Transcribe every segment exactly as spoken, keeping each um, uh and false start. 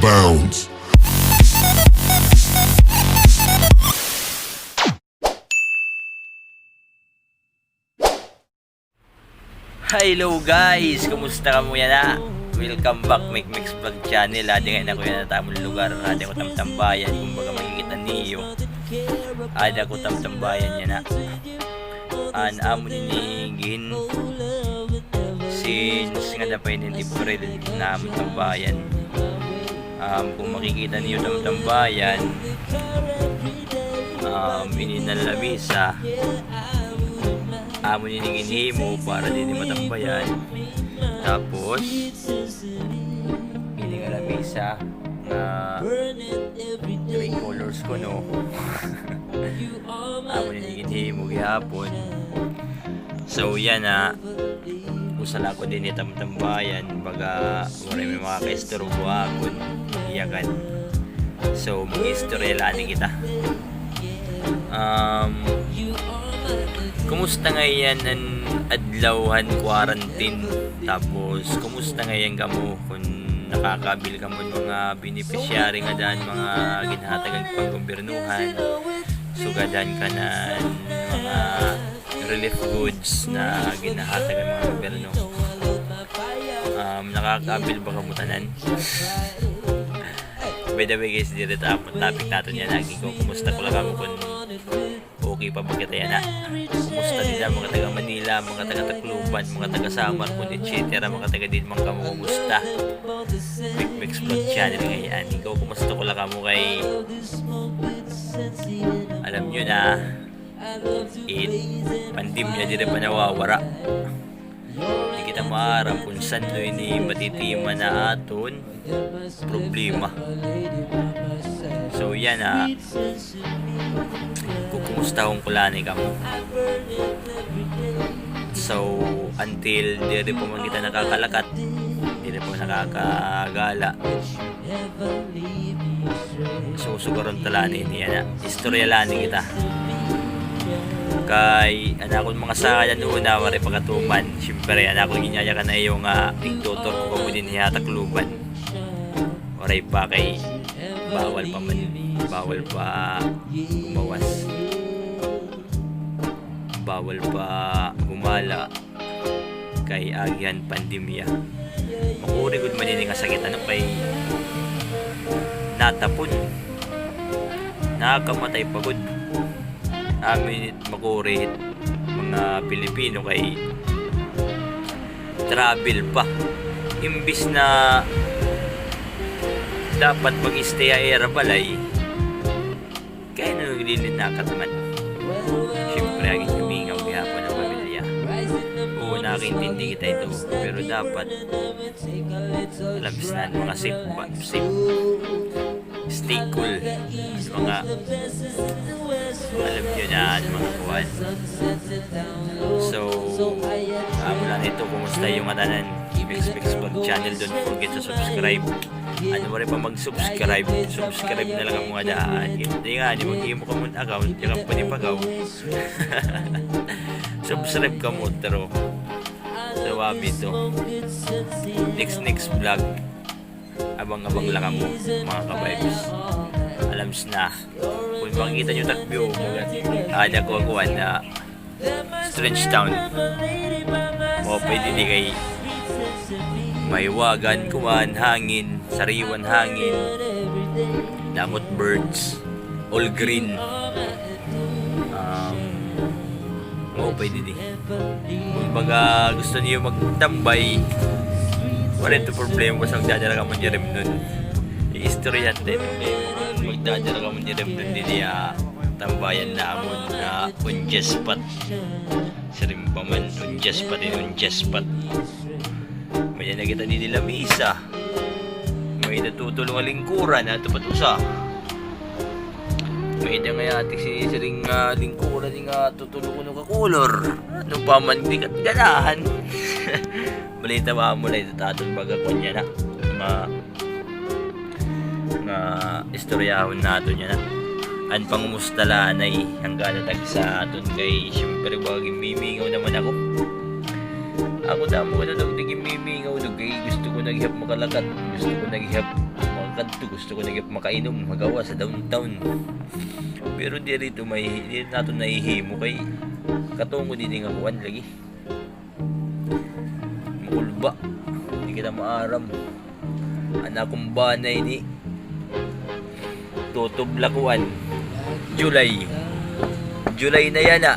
Pounds. Hello guys! Kumusta kamo yana? Welcome back, Mix Mix Vlog Channel. Adi ngay-an ako yana ha amon lugar. Adi ako tamtambayan, kumbaga makikita niyo. Adi ako tamtambayan yana. An amon ini gin since ngada pa ini April na amon tambayan. Um, kung makikita niyo tamtambayan, um, ini na lamisa. Amon ini ginhimo para diri matambayan. Tapos, ini nga lamisa nga three colors kuno. Amon ini ginhimo gihapon. So, yana, usa la ako dinhi tamtambayan, baga waray may makakaistorbo ha akon, iyakan. So, mag-istorya la ini kita. Um, kumusta ngay-an an adlaw han quarantine? Tapos, kumusta ngay-an kamo kun nakakaabil kamo hin mga beneficiary ngada han mga ginhatagan panggobyernohan? Sugad han kanan mga relief goods na ginhahatagan han mga gobyerno. Um, nakakaabil ba kamo tanan? By the way guys, diri ta amon topic naton yana. Ginko, kumusta ko la kamo kun okay pa ba kita yana? Kumusta dida mga taga Manila, mga taga Tacloban, mga taga Samar, kun et cetera, mga taga diin man kamo, kumusta? Mix Mix Vlog Channel ngay-an. Ginko, kumusta ko la kamo kay alam niyo na, it pandemya diri pa nawawara. Di kita maaram kun san-o ini matitima na aton problema. So, yana, kukumustahon ko la ini kamo. So, until diri pa man kita nakakalakat, diri pa nakakagala, susugaron ta la ini yana. Istorya la ini kita. Kay an akon mga sala han una, waray pa katuman. Siyempre, an akon ginyayakan ha iyo nga igtutor ko kamo dinhi ha Tacloban. Waray pa kay bawal pa man, bawal pa gumawas. Bawal pa gumala kay agi han pandemya. Makuri gud man ini nga sakit, ano, kay natapon. Nakakamatay pa gud. Amin it makuri it mga Pilipino kay travel pa. Imbis na dapat mag-stay ha ira balay, kay ano, nagdidinakat man. Siyempre, agi humingaw gihapon an pamilya. Oo, nakaintindi kita hito. Pero dapat, alam na an mga safe ba, safe. Stay cool. Mga, alam niyo na, mga kuwan. So, amo la ito, kumusta iyo ngatanan? Mix Mix Vlog Channel, don't forget to subscribe. Ano, waray pa mag-subscribe, subscribe na la kamo ngada. Di nga, di maghimo kamo hin account, di ka pa ni pagaw. Subscribe kamo, taro. So, abi ito. Next, next vlog. Abang-abang la kamo, mga ka-vibes. Alam na. Kun makikita niyo it ak view, ada ko kuan na Strange Town. O, pwede di kay mahiwagan, kuan, hangin, sariwan hangin, damo it birds, all green. Um, o, pwede di. Kun baga gusto niyo magtambay, waray ito problema basta magdadara kamo ni Remnon. Iistoryahan ta ito. Magdadara kamo ni Remnon didi ha tambayan namon nga on the spot. Siring pa man, on the spot, on the spot. May-ada na kita didi lamisa. May-ada tutulo nga lingkuran, ato pa it usa. May-ada ngay-an ati siring nga lingkuran nga tutulo kuno ka kolor. Ano pa man, di ka ganahan. Balita ba mo la ito, taton baga kuan yana. Nga, nga istoryahon naton yana. An pangumusta la anay, hangga't tagsa aton kay, siyempre, baga ginmimingaw naman ako. Ako damo, ano, dog, di ginmimingaw, dog, kay gusto ko na gihap makalakat, gusto ko na gihap mag-, Kadto gusto ko lagi makainom, magawas sa downtown. Pero diri ito may, diri naton nahihimo kay katungod ini nga kuan lagi. Makulba. Di kita maaram. An akon banay ni Toto Blakuan. July. July na yana.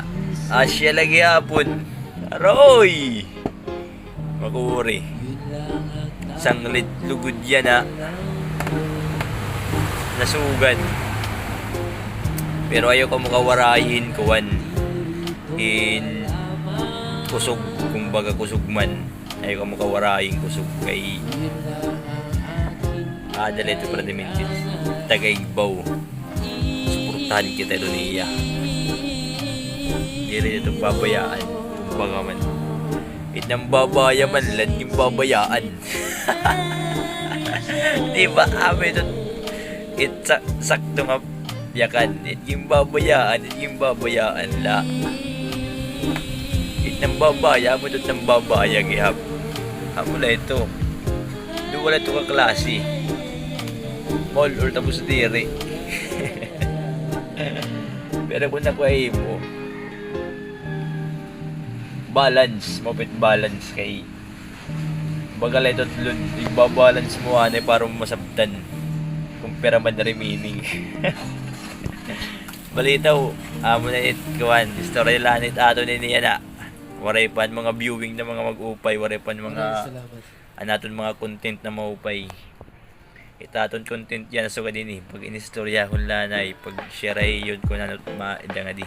Asya lagi hapon. Aroy! Makuri. Sanglit lugod yana. Nasugan. Pero ayaw kamo kawaray hin kuan. Hin kusog, kumbaga kusog man. Ayaw kamo kawaray hin kusog kay, ah, dali ito para dimintin. Taga Igbaw. Suportahan kita ito niya. Diri ito babayaan. Kumbaga man. It nang babaya man, lan ginbabayaan. Di ba? Amo ito. It sa-, sakto nga yakan. It ginbabayaan, it ginbabayaan la. It nang babaya, amo ito nang babaya gihap. Amo la ito. Duha la ito ka klase. Mall or tapos diri. Pero kung ako ay mo, balance, maupay it balance kay baga la ito, igbabalance mo anay para mo masabtan kung pira man remaining. Balitaw, amo na it kuan, istorya la it aton ini yana. Waray pa an mga viewing na mga mag-upay, waray pa an mga, maraming salamat, an aton mga content na maupay. It aton content yana sugad ini, pag-inistoryahon la anay, pag-share-ay yun kung ano ma-, ida nga di.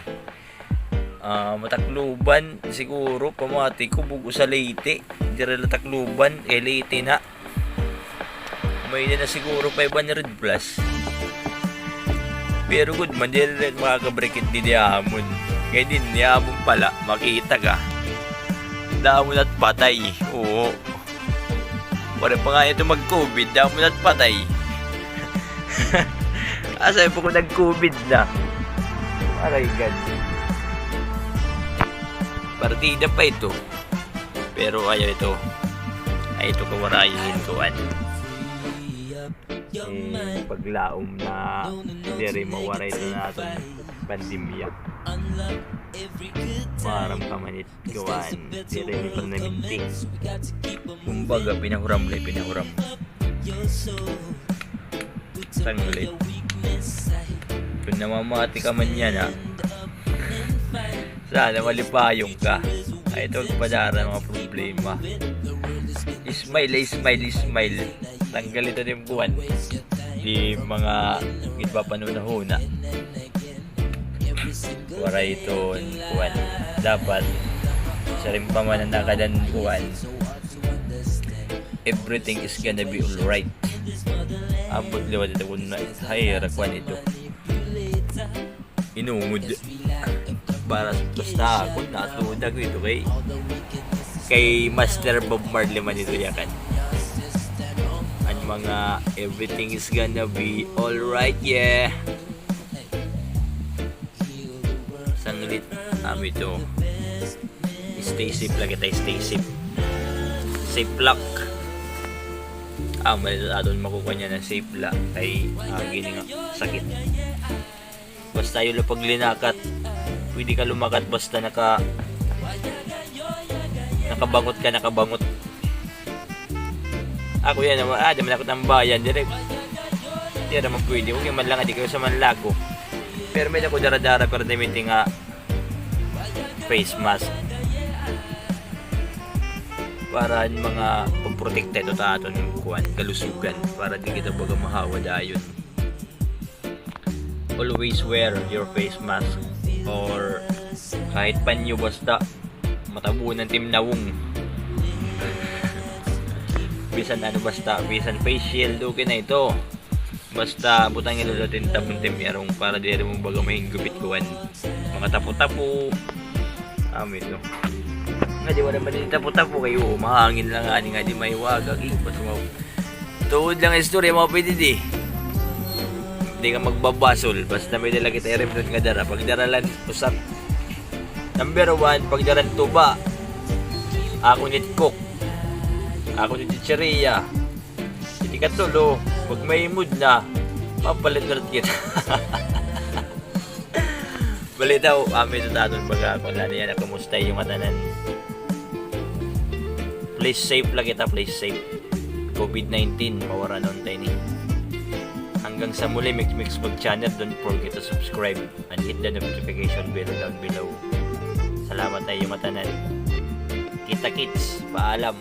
Ah, matagluban siguro, pamati ko, bug-o sa Leyte. Diri la Tacloban, kay Leyte na. May-ada na siguro five hundred plus. Pero gud man, diri la makakabrikit didi ha amon. Kay dinhi ha amon pala, makita ka. Damo na't patay. Oo. Waray pa ngani ito mag-covid, damo na't patay. Asya pa kon nag-covid na. Aray, God. Partida pa ito. Pero ayaw ito. Ayaw ito kawarayan hin kuan. Eh, paglaom na diri mawaray ito na aton pandemya. Maaram ka man it kuan, diri ni permanente. Kumbaga, pinahuram la, pinahuram. Sanglit. Kung namamati ka man yana, sana malipayon ka. Ayaw ito pagpadara mga problema. Smile, smile, smile. Tanggal ito nim kuan. Di mga ginpapanhunahuna. Waray iton kuan. Dapat, siring pa man an nakadan kuan, everything is gonna be alright. Ambot liwat ito kun na, hay, ra kuan ito. Inungod. Para basta ako, natuod ako ito kay, kay Master Bob Marley man ito yakan. An mga everything is gonna be alright, yeah. Sanglit, amo ito. Stay safe la kita, stay safe. Safe luck. Ah, may aton makukuha niya na safe la. Kay, ah, gini nga, sakit. Basta ayaw la paglinakat. Pwede ka lumakat basta naka-, nakabangot ka, nakabangot. Ako yana, ah, di man ako tambayan, diri. Diri man pwede. Okay man la nga, di kayo sa manlako. Pero may ako dara-dara, pero damitin nga face mask. Para an mga pagprotekta ito ta aton kuan, kalusugan. Para di kita baga mahawa dayon. Always wear your face mask or kahit panyo, basta matabunan tim nawong. Bisan ano, basta bisan face shield, okay na ito. Basta butang ilo la tin tabon tim yarong para diri mo baga mahinggupit kuan. Mga tapo-tapo. Amo ito. Nga di wala man din tapo-tapo kayo. Mahangin lang ani nga di mahiwaga. Basta mo Tuod lang istorya, mga P D D. Di ka magbabasol. Basta may dala kita irimnon nga dara. Pagdara lang usap. Number one, pagdaran tuba. Ako nit cook. Ako nit chicheria. Ikatulo, Pag may mood na, mapalit-palit kita. Balitaw, amin ito ta aton pagkakon. Ano yan, kumusta iyo ngatanan? Please safe la kita, please safe. COVID nineteen, mawaranon ta ini. Hanggang sa muli, Mix Mix Vlog Channel, don't forget to subscribe and hit the notification bell down below. Salamat ha iyo ngatanan. Kita-kits, paalam.